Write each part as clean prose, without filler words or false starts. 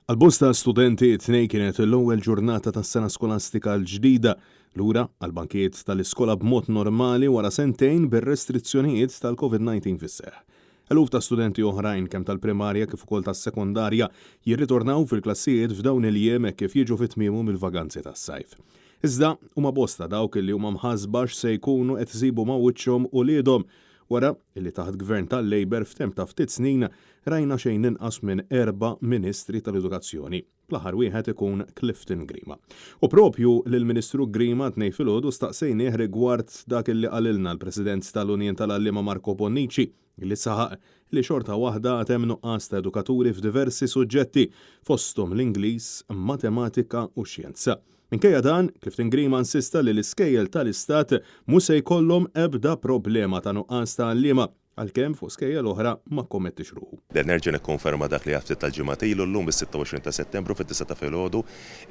Għal bosta studenti t-Tnejn kienet l-ewwel ġurnata tas-sena skolastika l-ġdida, lura għall-bankijiet tal-iskola b'mod normali wara sentejn bir-restrizzjonijiet tal-Covid-19 fis-seħħ. Eluf ta' studenti oħrajn kemm tal-primarja kif ukoll tas-sekondarja jirritornaw fil-klassijiet f'dawn il-jiem hekk kif jiġu fi tmiemhom il-vaganzi tas-sajf. Iżda, huma bosta dawk li huma mħassba x'se jkunu qed isibu ma' wiċċhom uliedhom wara li taħt Gvern tal-Labour f'temp ta' ftit snin rajna xejn inqas minn erba' Ministri tal-Edukazzjoni, bl-aħħar wieħed ikun Clifton Grima. U propju lill-Ministru Grima t-Tnejn filgħodu staqsejnieh rigward dak li qalilna l-President tal-Unjin tal-Għalliema Marco Bonnici li saħaq li xorta waħda għad hemm nuqqas ta' edukaturi f'diversi suġġetti fosthom l-Ingliż, Matematika u Xjenza. Minkejja dan, Clifton Grima insista li l-iskejjel tal-Istat mhu se jkollhom ebda problema ta' nuqqas ta' għalliema, għalkemm fuq skejjel oħra ma kkommettiex ruħu. Le, nerġa' nikkonferma dak li għedt ftit tal-ġimgħat ilu, llum is-26 ta' Settembru fid-disgħa ta' filgħodu,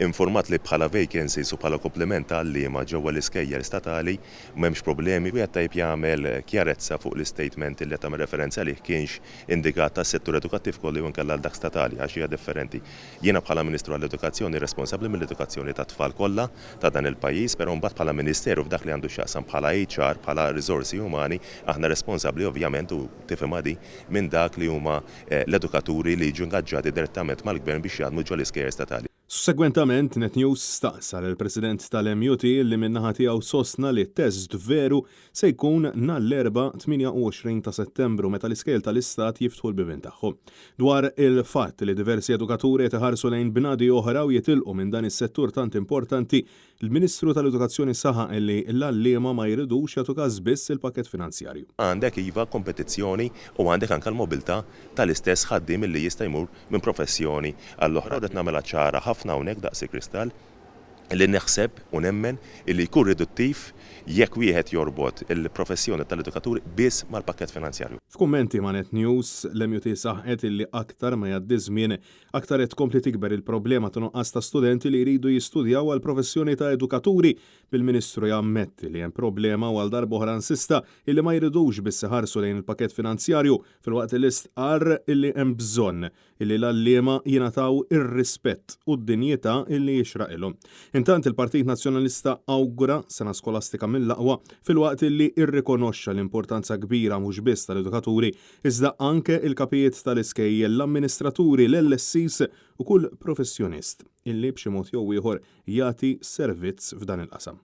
infurmat li bħala vacancies u bħala kumpliment ta' għalliema ġewwa l-iskejjel statali m'hemmx problemi. Wieħed tajjeb jagħmel kjarezza fuq l-istatement li qed tagħmel referenza għalih kienx indikat għas-settur edukattiv kollu jew inkella għal dak statali għax hija differenti. Jiena bħala Ministru għall-Edukazzjoni responsabbli mill-edukazzjoni tat-tfal kollha ta' dan il-pajjiż, però mbagħad bħala Ministeru f'dak li għandu x'jaqsam bħala HR, bħala riżorsi umani, aħna responsabbli ovvjament, u tifhimha di, minn dak li huma l-edukaturi li jiġu ingaġġati direttament mal-Gvern biex jaħdmu ġol-iskejjel statali. Sussegwentament, Net News staqsa lill-President tal-MUT li min-naħa tiegħu sostna li t-test veru se jkun nhar l-Erbgħa 28 ta' Settembru meta l-iskejjel tal-Istat jiftħu l-bibien tagħhom. Dwar il-fatt li diversi edukaturi qed iħarsu lejn bnadi oħra u jitilqu minn dan is-settur tant importanti, il-Ministru tal-Edukazzjoni saħaq li l-għalliema ma jridux jagħtu każ biss il-pakkett finanzjarju. Għandek iva kompetizzjoni u għandek anke l-mobilità tal-istess ħaddiem illi jista' jmur minn professjoni għall-oħra. U rrid nagħmilha ċara ħafna hawnhekk daqs il-kristall li naħseb u nemmen illi jkun riduttiv jekk wieħed jorbot il-professjoni tal-edukaturi biss mal-pakkett finanzjarju. F'kummenti ma' Net News, l-MUT saħqet illi aktar ma jgħaddi ż-żmien, aktar qed tkompli tikber il-problema ta' nuqqas ta' studenti li jridu jistudjaw għall-professjoni ta' edukaturi, bil-Ministru jammetti li hemm problema u għal darb'oħra insista illi ma jridux biss iħarsu lejn il-pakkett finanzjarju Filwaqt li stqarr illi hemm bżonn illi l-għalliema jingħataw ir-rispett u d-dinjità illi jixraqilhom. Intant il-Partit Nazzjonalista awgura sena skolastika mill-aqwa filwaqt illi rrikonoxxa l-importanza kbira mhux biss tal-edukaturi iżda anke il-kapijiet tal-iskejjel, l-amministraturi, l-LSEs u kull professjonist illi b'xi mod jew ieħor jagħti servizz f'dan il-qasam.